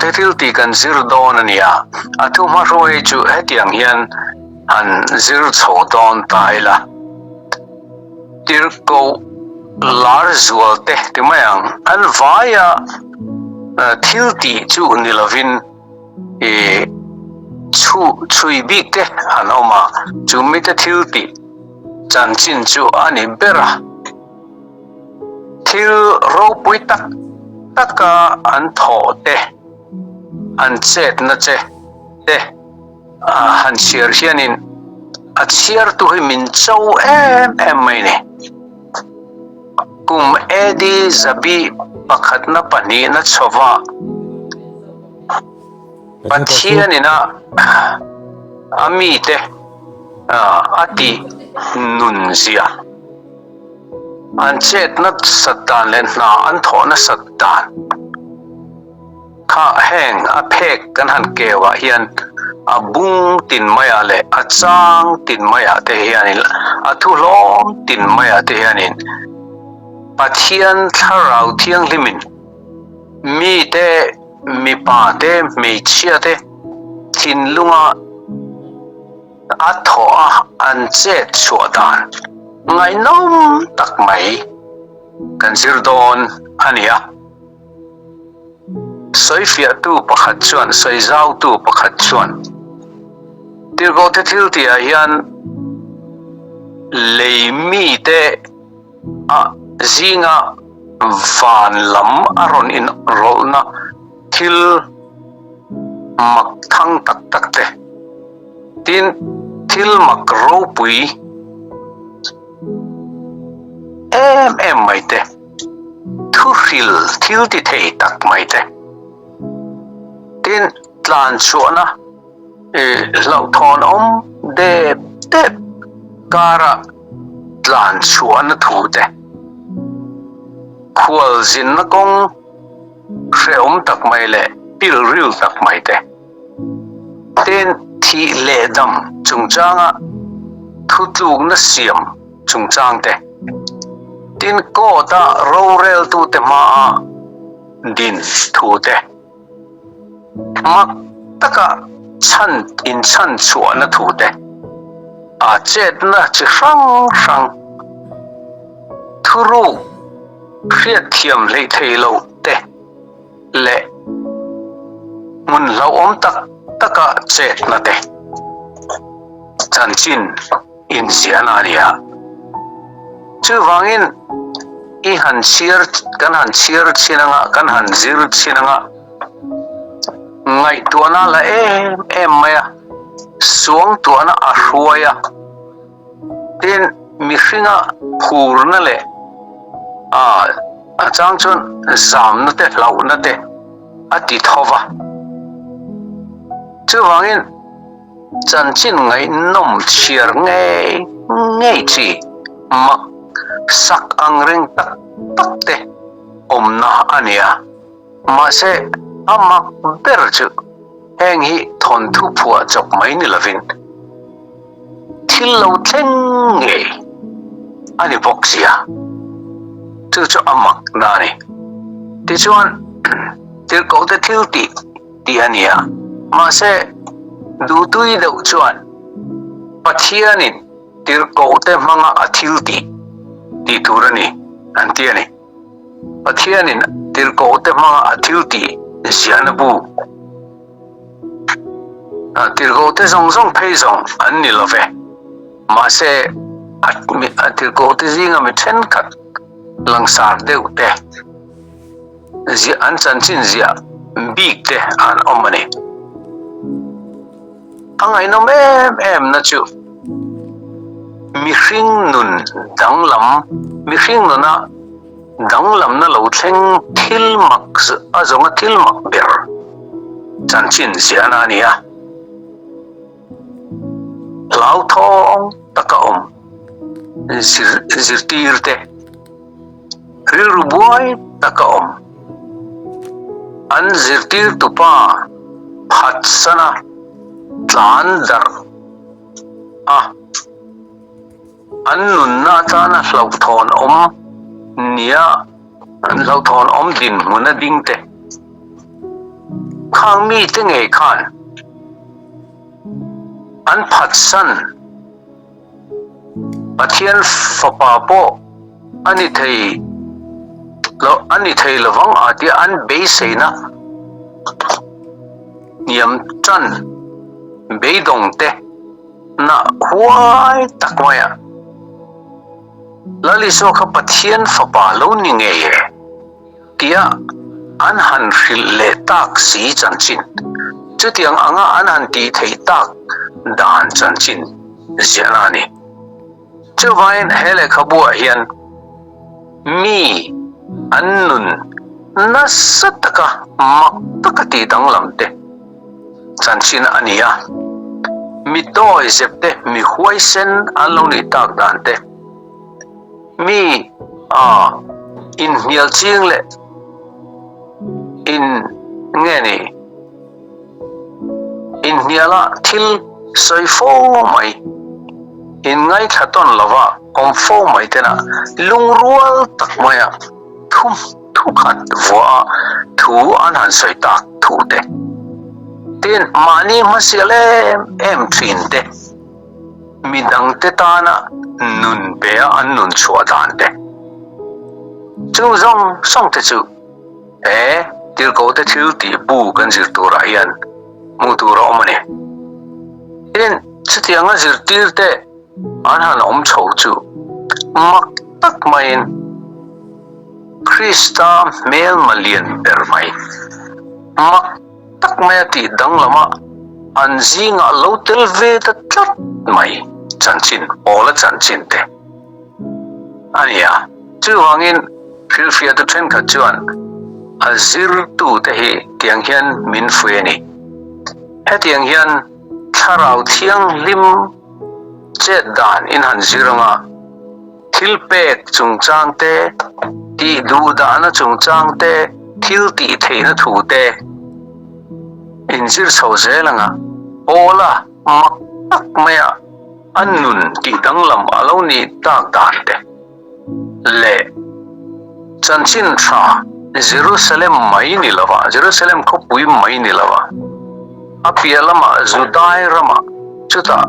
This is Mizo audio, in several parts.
Te thil tih kan zir dawn a nia, a thu hmahruai chu hetiang hian han zir chho dawn ta ila. Tirhkoh lar zual te ti mai ang, an vaia thil tih chu ni lovin i chhu chhui bik te an awm a, chu mite thil tih chanchin chu a ni ber a. Thil ropui tak taka an thawh te, an chetna che te han chhiar hianin a chhiartu hi min cho em em mai ni. Kum AD zabi pakhatna pahnihna chhova Pathianina a mite a tih nunzia. An chet nasat dan leh hna an thawh nasat dan kha heng a phek kan han keu ah hian a bung tin maiah leh a chang tin maiah te hianin a thu hlawm tin maiah te hianin Pathian thlarau thianghlimin mite mipa te hmeichhia te thinlunga A thawh a an chet chhuah dan ngaihnawm tak mai kan zir dawn a ni a. Sawifiahtu pakhat chuan, sawizautu pakhat chuan Tirhkohte thiltihah hian lei mite a zinga van lam a rawn inrawlhna thil mak thang tak tak te, tin thil mak ropui em em mai te, thuhril thil ti thei tak mai te, tin tlan chhuahna hlauhthawn awm dep dep kara tlan chhuahna thu te, khualzinna kawng hrehawm tak mai leh pilril tak mai te. Tin, thih leh dam chungchanga thutlukna siam chungchang te. Tin, court-a roreltute hmaa din thu te. Mak taka chhan inchhan chhuahna thu te. A chetna chi hrang hrang thuruk hriatthiam hleih thei loh te leh hmun hlauhawm tak taka chetna te chanchin inziahna a ni a. Chuvangin i han chhiar kan han chhiar chhin anga kan han zir chhin anga ngaihtuahna la em em mai a, suangtuahna a hruai a. Tin, mihringa phurna leh a a chang chuan zamna te hlauhna te a ti tho va. Chuvangin chanchin ngaihnawm chhiar ngei ngei chi mak sak ang reng tak tak te awmna a ni a. Mahse, a mak ber chu heng hi thawnthu phuah chawp mai ni lovin, Thil lo thleng ngei a ni bawk sia, chu chu a mak na a ni. Tichuan, tirhkohte thil tih tih a ni a, mahse, duhtui deuh chuan Pathianin tirhkohte hmanga a thil tih tih tur a ni an ti a ni. Pathianin tirhkohte hmanga a thil tih ziahna bu. Tirhkohte zawng zawng phei zawng an ni lo ve. Mahse, a tirhkohte zinga mi thenkhat langsar deuh te, ziah an chanchin ziah bik te an awm a ni. A ngaihnawm em em na chu mihring nun danglam, mihring nuna Danglamna lo thleng thil mak a zawnga thil mak ber chanchin ziahna a ni a. Hlauthawng taka awm zirtir te, rilru buai taka awm an zirtirtupa phatsana tlan darh a. An nunna atana hlauhthawn awm nia an hlauhthawn awm dinhmun a ding te. Khang mite ngei khan an phatsan Pathian fapa pawh a ni thei lo a ni thei lovang a tia an beiseina hniam tan beidawng te na huai tak mai a Lal Isua kha Pathian fapa lo ni ngei e. Tia an han hrilh leh tak si chanchin, chutiang anga an han tih theih tak dan chanchin ziahna a ni. Chuvangin he lehkhabuah hian mi an nun nasa taka mak taka tih danglam te chanchin a ni a, mi tawi zep te, mi huaisen an lo nih tak dan te, Mi a inhnial ching leh in nge ni? Inhniala thil sawi fo mai, inngaithla tawn lova awm fo mai tena lungrual tak maia thu thukhat vuaha thu an han sawi tak thu te, tin mahni hmasial em em thin te. Mi dangte tana nun pe a an nun chhuah dan te. Chung zawng zawng te chu he tirhkohte thil tih bu kan zir turah hian hmuh tur a awm a ni. Tin, chutianga zirtirte an han awm chho chu mak tak maiin Krista hmelma lian ber mai mak tak mai a tih danglam a, an zingah lo tel ve ta tlat mai chanchin, Paula chanchin te a ni a. Chuvangin hrilhfiahtu thenkhat chuan a zirtute hi tiang hian min fuih a ni. Hetiang hian Thlarau Thianghlim chet dan in han zir anga, Thil pek chungchang te, tih duhdahna chungchang te, thil tih theihna thu te inzir chho zel anga Paula mak tak maia a nun tih danglam a lo nih tak dan te leh chanchin tha Jerusalem mai ni lova, Jerusalem khawpui mai ni lova, a piah lamah Judai ramah chutah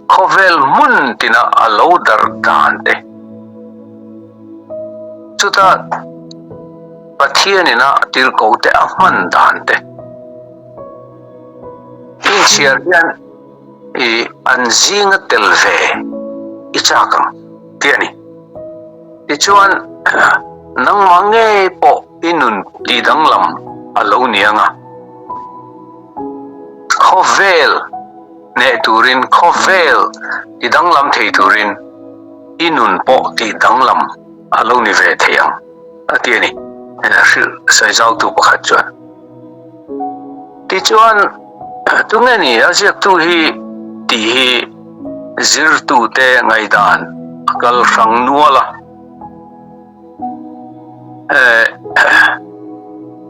Khawvel hmun tina a lo darh dan te. Chutah Pathianin a tirhkoh te a hman dan te. Inchhiar hian i an zinga tel ve i chak ang tih a ni. Tichuan nangmah ngei pawh i nun tih danglam a lo ni ang a. Khawvel hneh turin, khawvel ti danglam thei turin i nun pawh tih danglam a lo ni ve thei ang, a ti a ni, hrilh sawi zautu pakhat chuan. Tichuan, tunge ni a ziaktu hi tih hi zirtute ngaihdan a kal hrang nual a.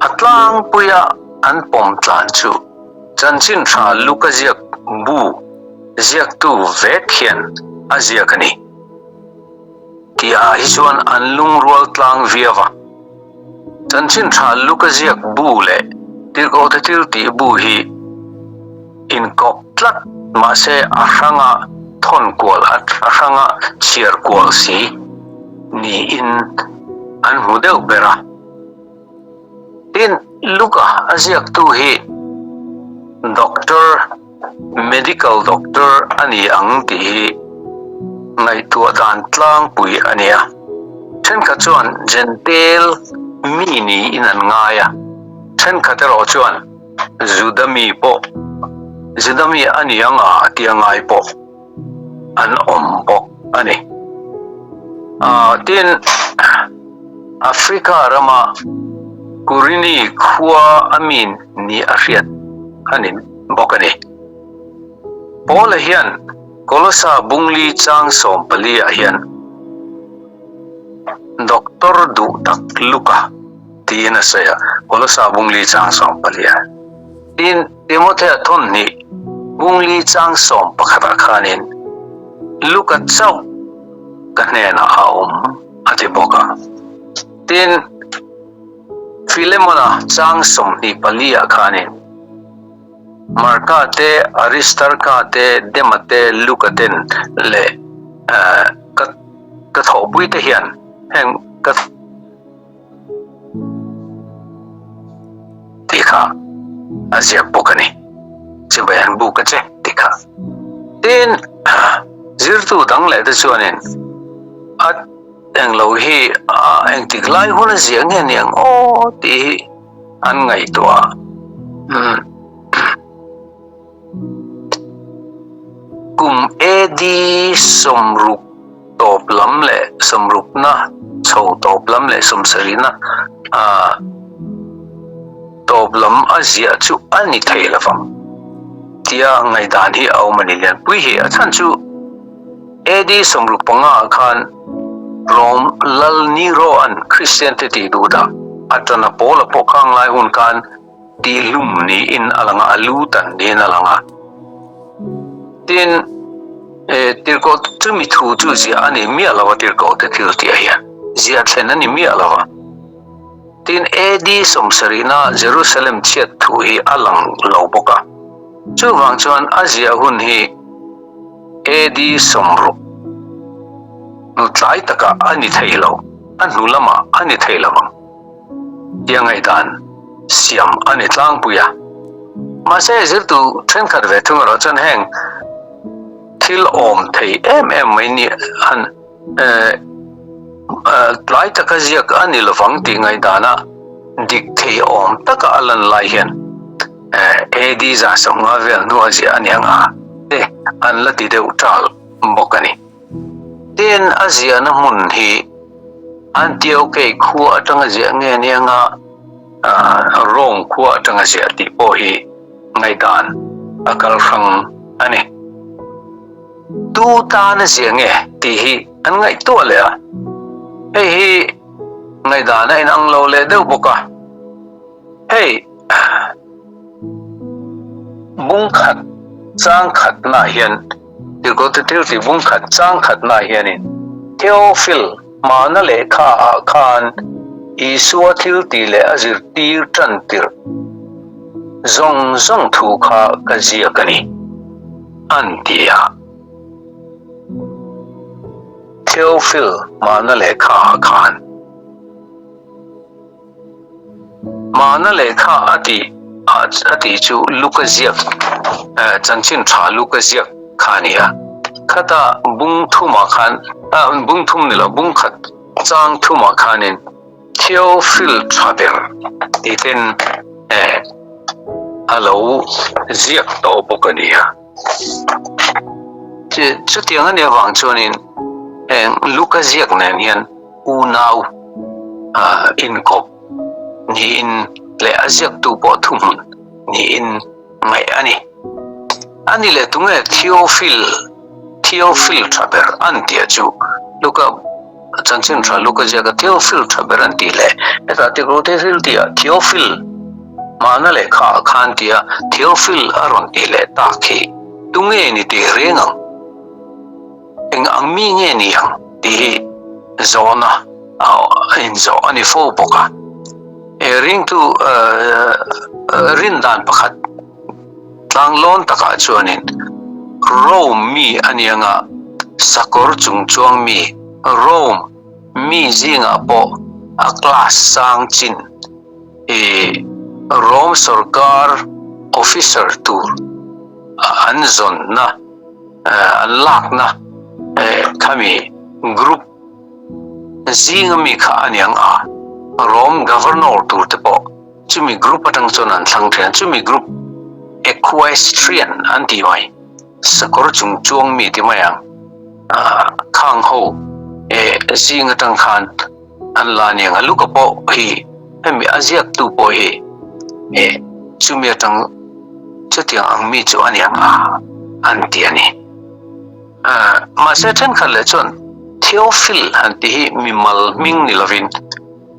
A tlangpuia an pawm tlan chu chanchin tha Luka ziak bu ziaktu vek hian a ziak a ni tih ah hi chuan an lungrual tlang viau a. Chanchin tha Luka ziak bu leh Tirhkohte thil tih bu hi inkawp tlat mahse a hranga thawn kual a hranga chhiar kual si niin an hmu deuh ber a. Tin, Luka a ziaktu hi doctor, medical doctor a ni ang tih hi ngaihtuah dan tlangpui a ni a. Thenkhat chuan Gentile mi niin an ngai a, thenkhat erawh chuan Juda mi pawh Juda mi a ni ang a tia ngai pawh an awm bawk a ni. Tin, Africa rama Kurini khua a mi ni a hriat a ni bawk a ni. Paula hian Kolosa bungli chang 14 ah hian Doctor duh tak Luka tiin a sawi a, Kolosa bungli chang 14 ah. Tin, Timothea thawn hnih bungli chang 11 ah khanin Luka chauh ka hnenah a awm a ti bawk a. Tin, Philemona chang 24 ah khanin Marka te, Aristarka te, Dema te, Luka ten leh ka ka thawhpui te hian heng ka tih kha a ziak bawk a ni. Chibai an buk a che tih kha. Tin, zirtu dang leh te chuanin a englo hi a engtik lai hun a ziah nge niang aw tih hi an ngaihtuah a. Kum AD 60 tawp lam leh sawmrukna chho tawp lam leh sawmsarihna tawp lam a ziah chu a ni thei lovang tia ngaihdan hi a awm a ni. Lianpui hi a chhan chu AD 65 ah khan Rome Lal Nero-a'n Kristiante tih duh dah a ṭan a pawl a pawh khang lai hun khan Tihlum niin a lang a, a lu tan niin a lang a. Tin, tirhkoh chumi thu chu ziah a ni miah lo a, tirhkoh te thil tih ah hian ziah thlen a ni miah lo a. Tin, AD 70 na Jerusalem chhiat thu hi a lang lo bawk a. Chuvang chuan a ziah hun hi AD 60 hnu tlai takah a ni thei lo, a hnu lamah a ni thei lo ang. Tia ngaihdan siam a ni tlangpui a. Mahse, zirtu thenkhat ve thung erawh chuan heng thil awm thei em em mai ni han tlai taka ziak a ni lovang tih ngaihdana dik thei awm taka a lan lai hian AD 150 vel hnua ziah a ni ang a te an la ti deuh ṭal bawk a ni. Tin, a ziahna hmun hi Antiokei khua atanga ziah nge nia Rome khua atanga ziah tih pawh hi ngaihdan a kal hrang a ni. Tu tan a ziah nge tih hi an ngaihtuah leh a, hei hi ngaihdan a inang lo leh deuh bawk a. Hei bung khat chang khatnaah hian Tirhkohte thil tih bung khat chang khatnaah hianin Theophil hmana lehkha ah khan Isua thil tih leh a zirtir tan tirh zawng zawng thu kha ka ziak a ni, an ti a. Theophil hmana lehkha ah khan. Mahna lehkha a tih a tih chu Luka ziak chanchin tha Luka ziak kha a ni a. Khata bung thumah khan bung thum ni lo bung khat chang thumah khanin Theophil tha ber tih ten a lo ziak tawh bawk a ni a. Chutiang a nih avang chuanin heng Luka ziak nen hian unau inkawp niin leh a ziaktu pawh thuhmun niin ngaih a ni. A ni leh tunge Theophil, Theophil tha ber an tih chu Luka chanchin tha Luka ziaka Theophil tha ber an tih leh hetah tikru Theophil tih ah Theophil mahna lehkha ah khan tia Theophil a rawn tih leh tak hi tunge ni teh reng ang? Eng ang mi nge ni ang tih hi zawhna a inzawh a ni fo bawk a. He ringtu rin dan pakhat tlanglawn takah chuanin Rome mi a ni anga sakawr chung chuang mi Rome mi zingah pawh a class sang chin i Rome sorkar officer tur an zawnna an lakna khami group zinga mi kha a niang a, Rome governor tur te pawh chumi group atang chuan an thlang thin a, chumi group equestrian an tih mai, sakawr chung chuang mi ti mai ang, khang ho zing atang khan an la aniang a, Luka pawh hi hemi a ziaktu pawh hi chumi atang chutiang ang mi chu a niang a an ti a ni. Mahse thenkhat leh chuan Theophil han tih hi mimal hming ni lovin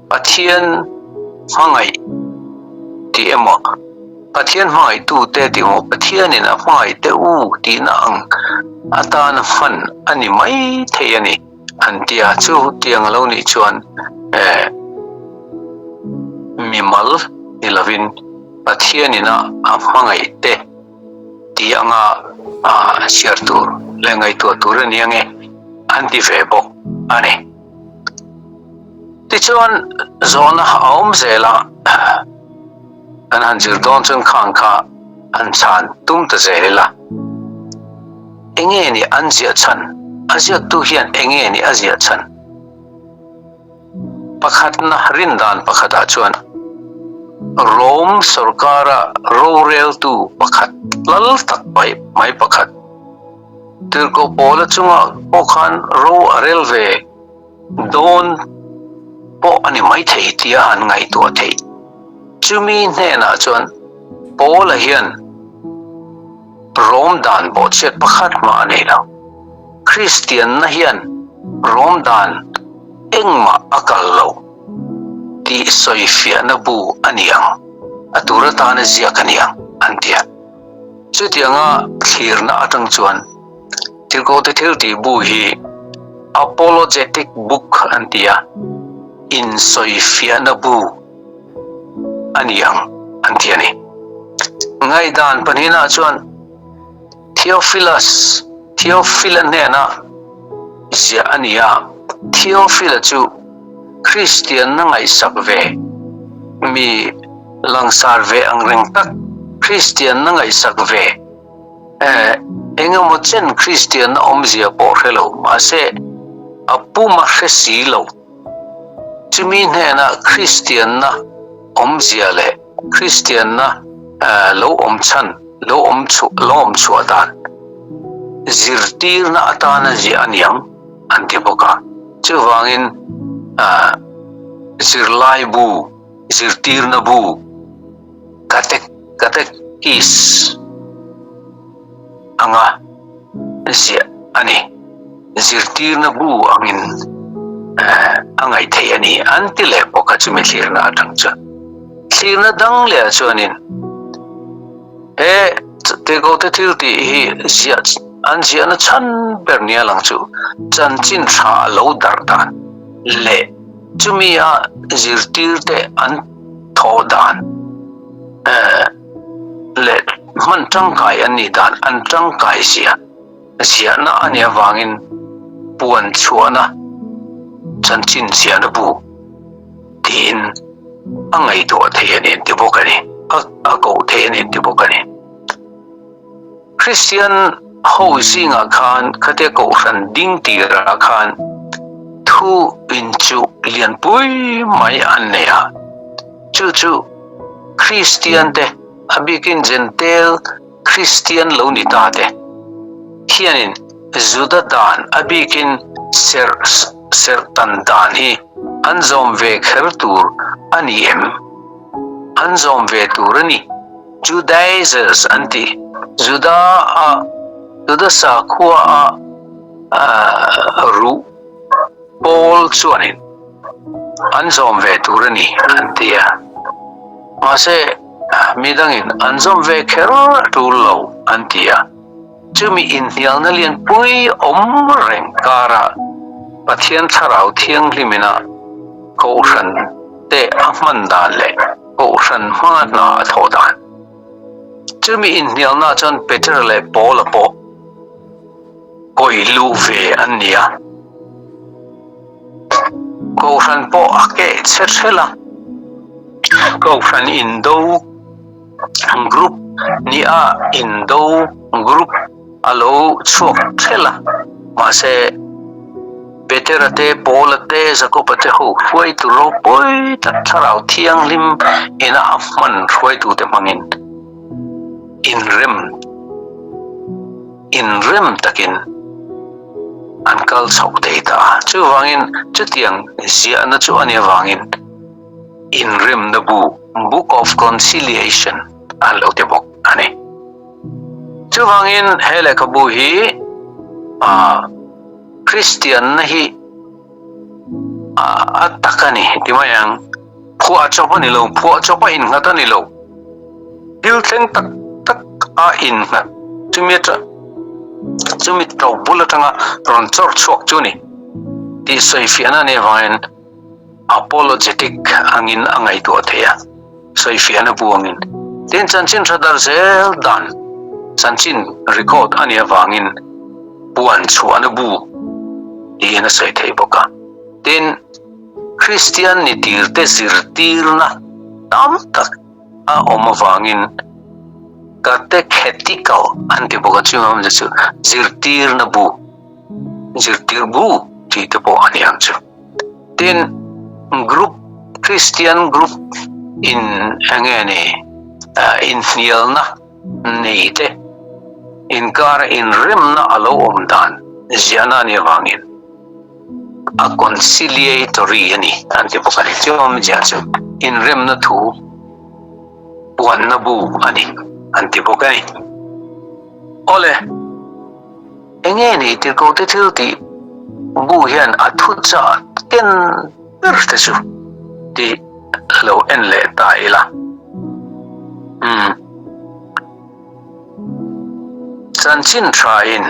Pathian hmangaih tih emaw Pathian hmangaihtute tih emaw Pathianin a hmangaihte u tihna ang atana hman a ni mai thei a ni. An ti a, chu tiang a lo nih chuan eh mimal ni lovin Pathianina a hmangaih te tih anga chhiar tur leh ngaihtuah tur a ni ange an ti ve bawk a ni. Tichuan zawhna a awm zel a, kan han zir dawn chuan khang kha han chhan tum ta zel ila. Enge ni an ziah chhan? A ziaktu hian enge ni a ziah chhan? Pakhatna rindan pakhatah chuan Rome sorkara roreltu pakhat lal tak mai pakhat Tirhkoh Paula chungah pawh khan ro a rel ve dawn pawh a ni maithei tia han ngaihtuah theih. Chumi hnenah chuan Paula hian Rom dan bawhchhiat pakhat mah a nei lo. Kristianna hian Rom dan engmah a kal lo tih sawifiahna bu a ni ang, a tur atana ziak a ni ang, an ti a. Chutianga thlirna atang chuan Tirhkohte thiltih bu hi Apologetic Book an ti a, insawifiahna bu a ni ang an ti a ni. Ngaihdan pahnihna chuan Theophilus, Theophila hnena ziah a ni a, Theophila chu Kristianna ngaihsak ve, mi langsar ve ang reng tak, Kristianna ngaihsak ve, eh, engemaw chen Kristianna awmzia pawh hre lo, mahse a puma hre si lo. Chumi hnena Kristianna awmzia leh Kristianna lo awm chhan, lo awm chhuah, lo awm chhuah dan zirtirna atana ziah a niang an ti bawk a. Chuvangin zirlai bu, zirtirna bu, catechist anga ziah a ni. Zirtirna bu angin a ngaih theih a ni an ti leh bawk a chumi thlirna atang chuan. Thlirna dang leh ah chuanin he Tirhkohte thil tih hi ziah an ziahna chhan ber nia lang chu chanchin tha a lo darh dan leh chumi a zirtirte an thawh dan leh hman tangkai an nih dan an tangkai zia ziahna a nih avangin puan chhuahna chanchin ziahna bu tiin a ngaihtuah thei a ni an ti bawk a ni, a koh thei a ni an ti bawk a ni. Kristian ho zingah khan khatia kohhran ding tirah khan thu inchuh lianpui mai an nei a, chu chu Kristian te a bikin Jentail Kristian lo ni ta te hianin Juda dan a bikin serh serhtan dan hi an zawm ve kher tur a ni em? An zawm ve tur a ni. Judaizers an ti. Juda a Juda sakhua a ruh pawl chuanin an zawm ve tur a ni an ti a. Mahse midangin an zawm ve kher a tul lo an ti a. Chumi inhnialna lianpui awm reng karah Pathian Thlarau Thianghlimina Kohhran te a hman dan leh Kohhran hmanga hna a thawh dan. Chumi inhnialnaah chuan Petera leh Paula pawh kawih luh ve an ni a. Kohhran pawh a keh chhe hrelh a, Kohhran indo group nia indo group a lo chhuak ṭhelh a, mahse Petera te, Paula te, Jakoba te ho hruaitu ropui tak Thlarau Thianghlim ina a hman hruaitute hmangin inrem inrem takin an kal chhoh thei ta a. Chuvangin chutiang ziahna chu a nih avangin inremna bu, Book of Conciliation, an lo ti bawk a ni. Chuvangin he lehkhabu hi Kristianna hi a tak a ni ti mai ang. Phuah chawp a ni lo, phuah chawp a innghat a ni lo. Thil thleng tak tak a innghat chumi atang chumi to bul atanga rawn chawr chhuak chu a ni tih sawifiahna a nih avangin apologetic angin a ngaihtuah thei a. Sawifiahna buangin tin chanchin tha dar zel dan chanchin record a nih avangin puan chhuahna bu tiin a sawi thei bawk a. Tin, Kristian ni tirte zirtirna tam tak a awm avangin catechetical an ti bawk a, chu awmzia chu zirtirna bu, zirtir bu tih te pawh a ni ang chu. Tin, group, Kristian group in enge ni inhnialna nei te inkara inremna a lo awm dan ziahna a nih avangin a conciliatory a ni an ti bawk a ni. Chu awmzia chu inremna thu puanna bu a ni an ti bawk a ni. Awle. Enge ni tirhkohte thil tih bu hian a thuchah ken ber te chu tih lo en leh ta ila. Umm. Chanchin tha in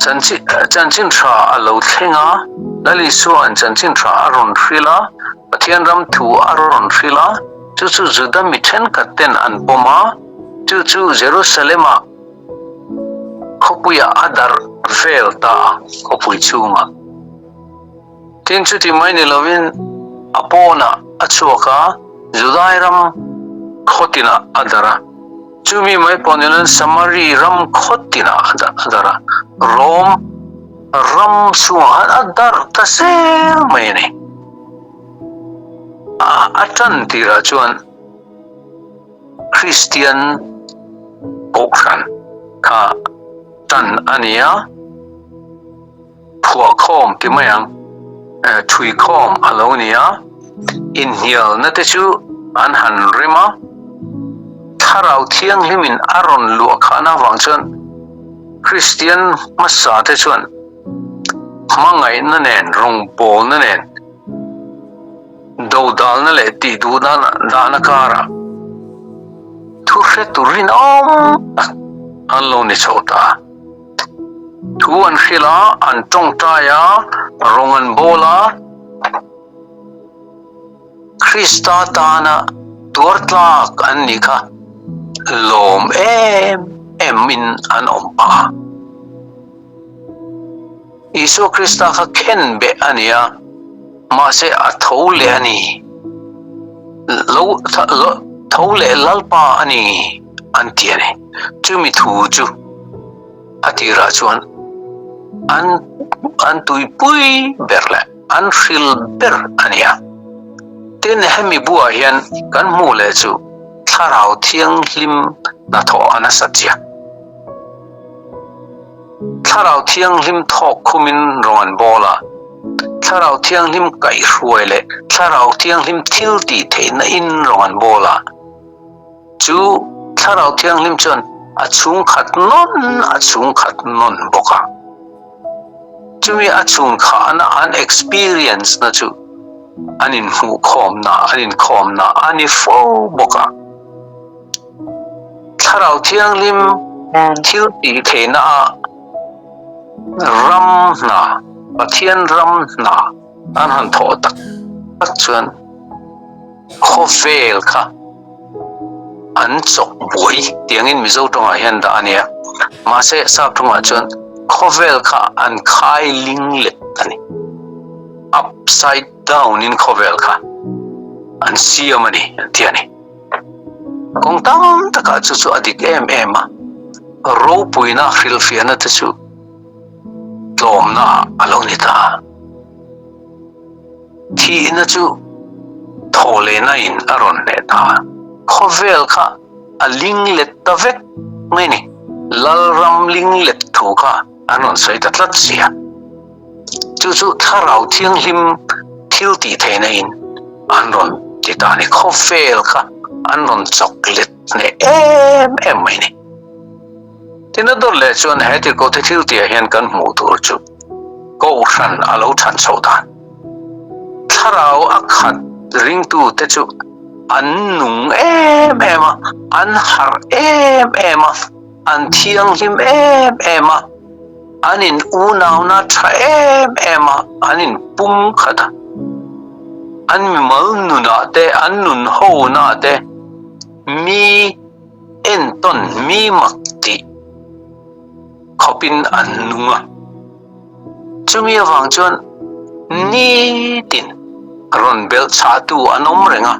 chanchin chanchin tha a lo thleng a, Lal Isua'n chanchin tha a rawn hrilh a, Pathian ram thu a rawn hrilh a, chu chu Juda mi thenkhat ten an pawm a, chu chu Jerusalem-ah Khawpuiah a darh vel ta a, khawpui chhungah. Tin, chuti mai ni lovin a pawnah a chhuak a, Judai ram khaw tinah a darh a. Chumi mai pawh ni lovin Samari ram khaw tinah a darh a, Rom ram chhungah khan a darh ta zel mai a ni. A tan tirah chuan. Kristian Kohhran kha tan a ni a, phuahkhawm ti mai ang, thuikhawm a lo ni a, inhnialna te chu an han rem a, Thlarau Thianghlimin a rawn luah khahna avang chuan Kristian hmasa te chuan hmangaihna nen, rawngbawlna nen, Dodalna leh tih duhna dahna karah thu hre tur rinawm tak an lo ni chho ta. Thu an hrilh a, an tawngtai a, rawng an bawl a, Krista tana tuar tlak an nih kha lawm em emin an awm phah a. Isua Krista kha khen beh a ni a, mahse a tho leh a ni. Lo, tho leh Lalpa a ni an ti a ni. Chumi thu chu a tirah chuan an an tuipui ber leh an hril ber a ni a. Tin, hemi buah hian kan hmuh leh chu Thlarau Thianghlim hnathawh a nasat zia. Thlarau Thianghlim thawk khumin rawn an bawl a, Thlarau Thianghlim kaihhruai leh Thlarau Thianghlim thil tih theihna in rawn an bawl a. Chu Thlarau Thianghlim chuan a chhungkhat nawn a chhungkhat nawn bawk a. Chumi a chhungkhahna an experience na chu an inhmuhkhawmna, an inkhawmna a ni fo bawk a. Thlarau Thianghlim thil tih theihna ah ram hna, Pathian ram hna an han thawh tak tak chuan khawvel kha an chawk buai tiangin Mizo tawngah hian dah a nia. Mahse sap tawngah chuan khawvel kha an khai ling let a ni. Upside down in khawvel kha an siam a ni an ti a ni. Kawng tam takah chu chu a dik em em a, ropuina hrilhfiahna te chu tlawmna ah a lo ni ta. Thihna chu thawhlehna in a rawn hneh ta. Khawvel kha a ling let ta vek mai ni. Lalram ling let thu kha an rawn sawi ta tlat si a. Chu chu Thlarau Thianghlim thil tih theihna in an rawn ti ta a ni. Khawvel kha an rawn chawk let hneh em em mai ni. Tin a dawt leh chuan he tirhkohte thil tih ah hian kan hmuh tur chu Kohhran a lo than chhoh dan. Thlarau a khat ringtu te chu an nung em em a, an harh em em a, an thianghlim em em a. An in unauna tha em em a, an in pum khat a. An mimal nunah te, an nun hona te mi entawn, mi mak tih khawpin an nung a. Chumi avang chuan nitin rawn belhchhahtu an awm reng a.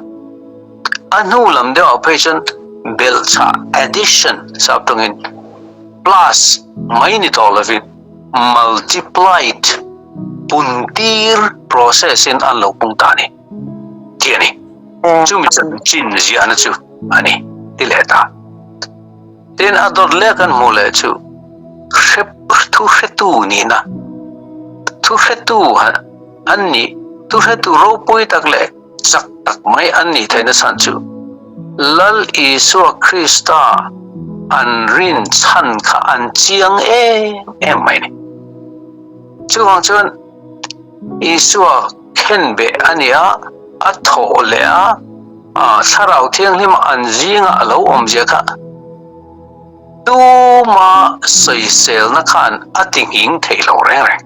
A hnu lam deuhah phei chuan belhchhah, addition, sap tawngin plus mai ni tawh lovin multiplied, puntir process in an lo pung ta a ni tih a ni. Chumi chanchin ziahna chu a ni ti leh ta. Tin, a dawt leh kan hmuh leh chu hre thu hretu nihna, thu hretu an nih, thu hretu ropui tak leh chak tak mai an nih theihna chhan chu Lal Isua Krista an rin chhan kha an chiang em em mai a ni. Chuvang chuan Isua khenbeh a ni a, a thawh leh a, Thlarau Thianghlima an zinga a lo awmzia kha tuma sawiselna khan a ti nghing thei lo reng reng.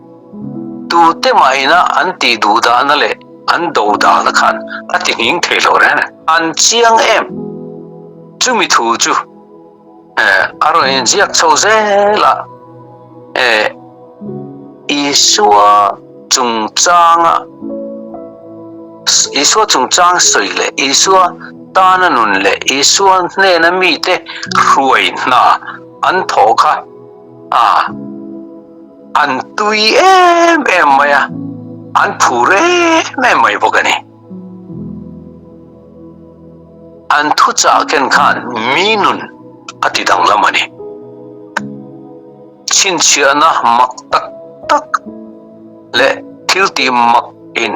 Tute mahina an tih duh dahna leh an do dahna khan a ti nghing thei lo reng reng. An chiang em? Chumi thu chu a rawn inziak chho zel a, Isua chungchanga Isua chungchang sawi leh Isua tana nun leh Isua hnena mite hruai hna an thawh kha a an tui em em mai a, an phur em em mai bawk a ni. An thuchah ken khan mi nun a ti danglam a ni. Chhinchhiahna mak tak tak leh thil tih mak in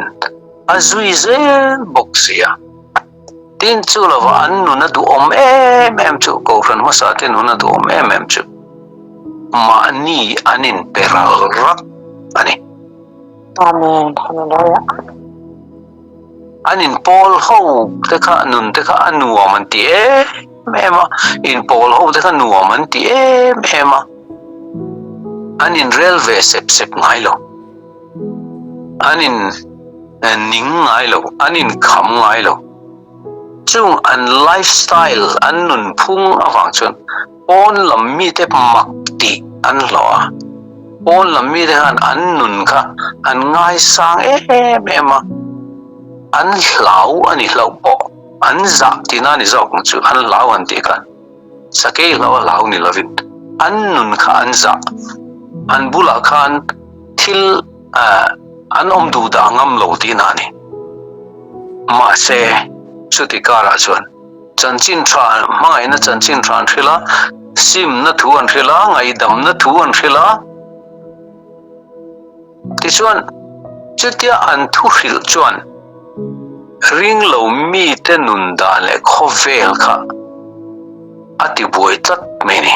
a zui zel bawk si a. Tin chu lova an nun a duhawm em em chu, Kohhran hmasa te nun a duhawm em em chu mahni an inpe ral rak a ni. Amen. Hallelujah. An inpawl ho te kha nun te kha a nuam an ti em em a, inpawl ho te kha nuam an ti em em a, an inrel ve sep sep ngai lo, an in ning ngai lo, an inkham ngai lo. Chung an lifestyle, an nunphung avang chuan pawn lam mite mak tih an hlawh a, pawn lam mite khan an nun kha an ngaisang em em a, an hlau a ni hlauh pawh, an zah tihna a ni zawk ang chu, an hlau han tih khan sakei hlau a hlau ni lovin an nun kha an zah, an bulah khan thil an awm duh dah ngam lo tihna a ni. Mahse, chuti karah chuan chanchin tha, hmangaihna chanchin tha an hrilh a, simna thu an hrilh a, ngaihdamna thu an hrilh a. Tichuan, chutia an thu hrilh chuan ringlo mite nun dan leh khawvel kha a tibuai tlat mai a ni,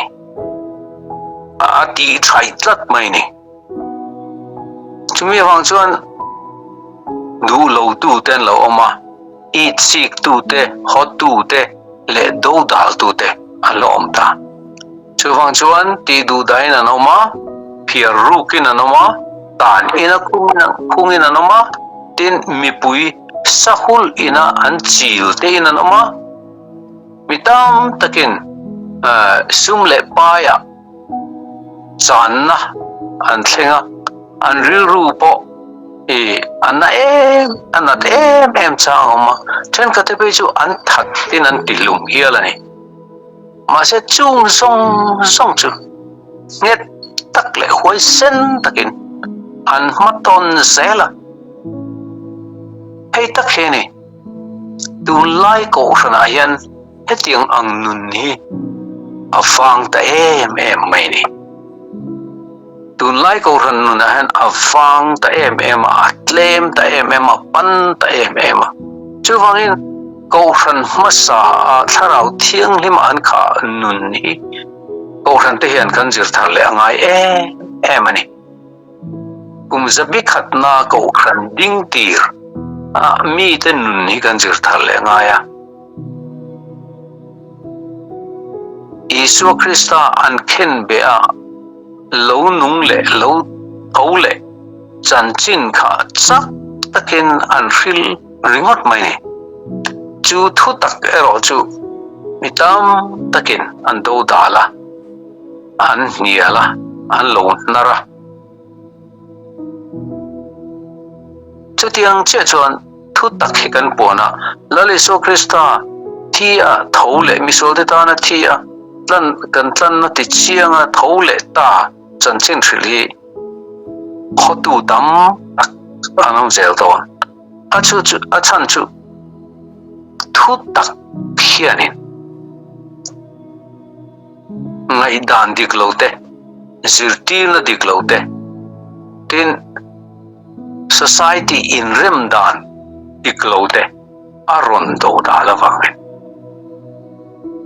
a tihthai tlat mai a ni. Chumi avang chuan duh lo tute an lo awm a, itchik tute, hawtu te leh dodal tute an lo awm ta. Chuvang chuan tih duh dahin an awm a, phiar rukin an awm a, tan ina khungin an awm a, tin mipui sahul ina an chil tein an awm a, mi tam takin sum leh paiah channa an thleng a, an rilru pawh ih a na em a nat em em chang a awm a, thenkhat te phei chu an that in an ti hlum hial a ni. Mahse chung zawng zawng chu nghet tak leh huaisen takin an hma tawn zel a, hei tak hi a ni tunlai kohhranah hian Hetiang ang nun hi a vang ta em em mai a ni. Tunlai Kohhran nunah hian a vang ta em em a, a tlem ta em em a, a pan ta em em a. Chuvangin Kohhran hmasa a Thlarau Thianghlima an khah nun hi Kohhran te hian kan zir thar leh a ngai em em a ni. Kum zabi khatna Kohhran ding tir a mite nun hi kan zir thar leh ngai a. Isua Krista an khen beh a, lo nung leh lo tho leh chanchin kha chak takin an hril. ringawt mai ni. Chu thu tak erawh chu mi tam takin an do dal a, an hnial a, an lo hnar a. Chutiang chiah chuan thu tak hi kan puan a, Lal Isua Krista thi a tho leh misualte tana thi a tlan kan tlanna ti chianga tho leh ta chanchin hrilh hi khawtu tam tak an awm zel dawn. A chu chu a chhan chu thu tak hianin ngaihdan dik lo te, zirtirna dik lo te, tin society inrem dan dik lo te a rawn do dah lovangin.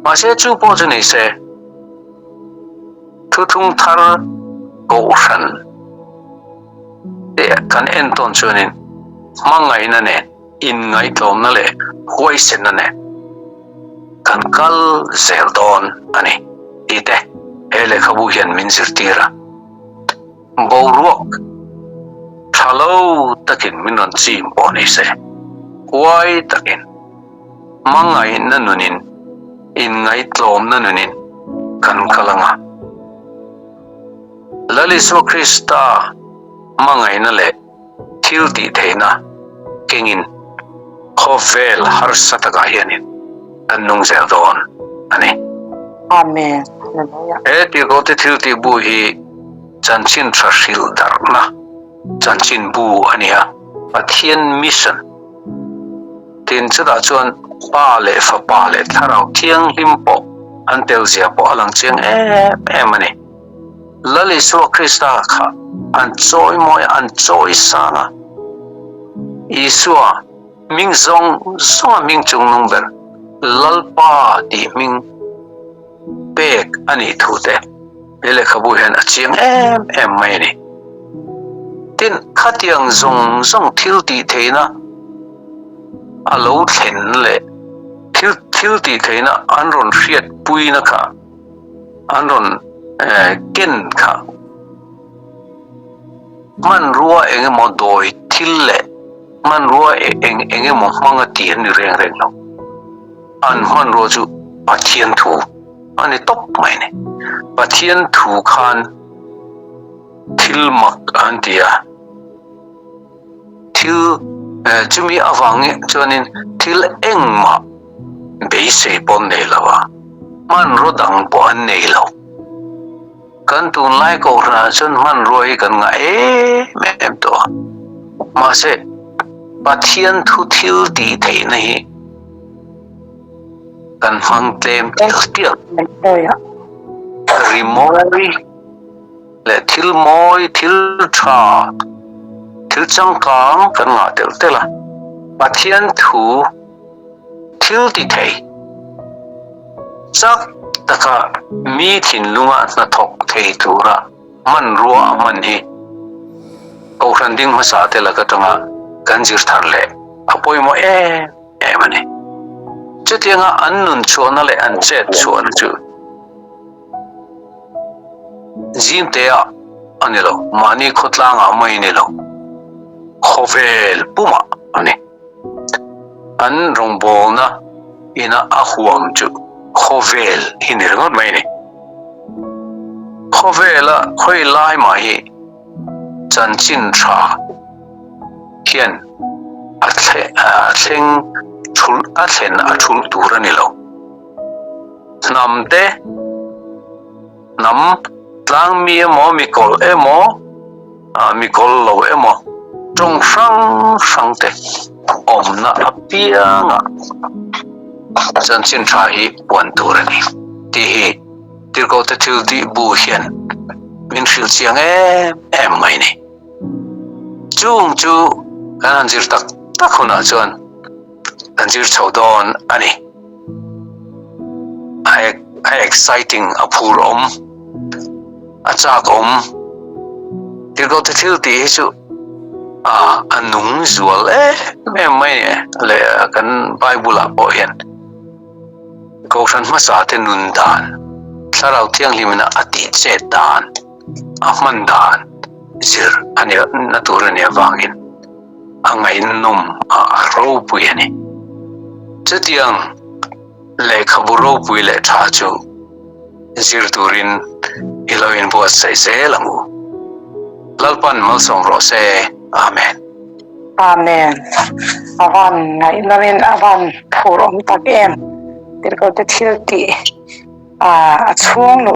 Mahse chu pawh chu ni se, thuthlung thar kohhran te kan entawn chuanin hmangaihna nen inngaihtlawmna leh huaisenna nen kan kal zel dawn a ni tih te he lehkhabu hian min zirtir a. Boruak tha lo takin min rawn chim pawh ni se, huai takin hmangaihna nunin inngaihtlawmna nunin kan kal ang a. Lal Isua Krista hmangaihna leh thil tih theihna kengin khawvel harsa takah hianin kan nung zel dawn a ni. Amen. Hallelujah. He Tirhkohte thil tih bu hi chanchin tha hrilh darhna chanchin bu a ni a, Pathian mission tin chutah chuan Pa leh Fapa leh Thlarau Thianghlim pawh an tel zia pawh a lang chiang em em a ni. Lal Isua Krista kha an chawi mawi a, an chawi sang a. Isua hming zawng zawnga hming chungnung ber Lalpa tih hming pek a nih thu te he lehkhabu hian a chiang em em mai a ni. Tin, khatiang zawng zawng thil tih theihna a lo thlen leh thil thil tih theihna an rawn hriatpuina kha an rawn ken kha hmanrua eng emaw dawi thil leh hmanrua eng eng emaw hmanga tih an ni reng reng lo. An hmanrua chu Pathian thu a ni tawp mai a ni. Pathian thu khan thil mak an ti a, thil chumi avangin chuanin thil engmah beisei pawh an nei lo a, hmanraw dang pawh an nei lo. Kan tunlai kohhranah chuan hmanrua hi kan ngah em em tawh a, mahse Pathian thu thil tih theihna hi kan hmang tlem tial tial. Rimawi leh thil mawi, thil tha, thil changkang kan ngah telh telh a, Pathian thu thil ti thei chak taka mi thinlunga hnathawk thei tura hmanrua a hman hi Kohhran ding hmasa te lak atanga kan zir thar leh a pawimawh em em a ni. Chutianga an nun chhuahna leh an chet chhuahna chu Zimtea a ni lo, mahni khawtlangah mai ni lo, khawvel pumah a ni. An rawngbawlna ina a huam chu khawvel hi ni ringawt mai a ni. Khawvela khawi lai mah hi chanchin tha hian a thleng thulh a thlen a thulh tur a ni lo. Hnam te, hnam tlang mi emaw, mikawlh emaw, Mikawl lo emaw tawng hrang hrang te awmna apianga chanchin tha hi puan tur a ni tih hi Tirhkohte thil tih bu hian min hrilh chiang em em mai ni. Chung chu kan han zir tak tak hunah chuan kan zir chho dawn a ni. A exciting, a phur awm. A chak awm. Tirhkohte thil tih hi chu a nung zual em em mai ni le kan Bible ah pawh hian Kohhran hmasa te nun dan, Thlarau Thianghlim ina a tih chet dan, a hman dan zir a nih na tur a nih avangin a. A ngaihnawm a ropui a ni. Chutiang lehkhabu ropui leh tha chu zir turin i lo inbuatsaih zel ang u. Lalpan malsawm rawh se. Amen. Amen. A van ngaihnawmin a van phur awm tak em. Tirhkohte thil tih a chhung luh.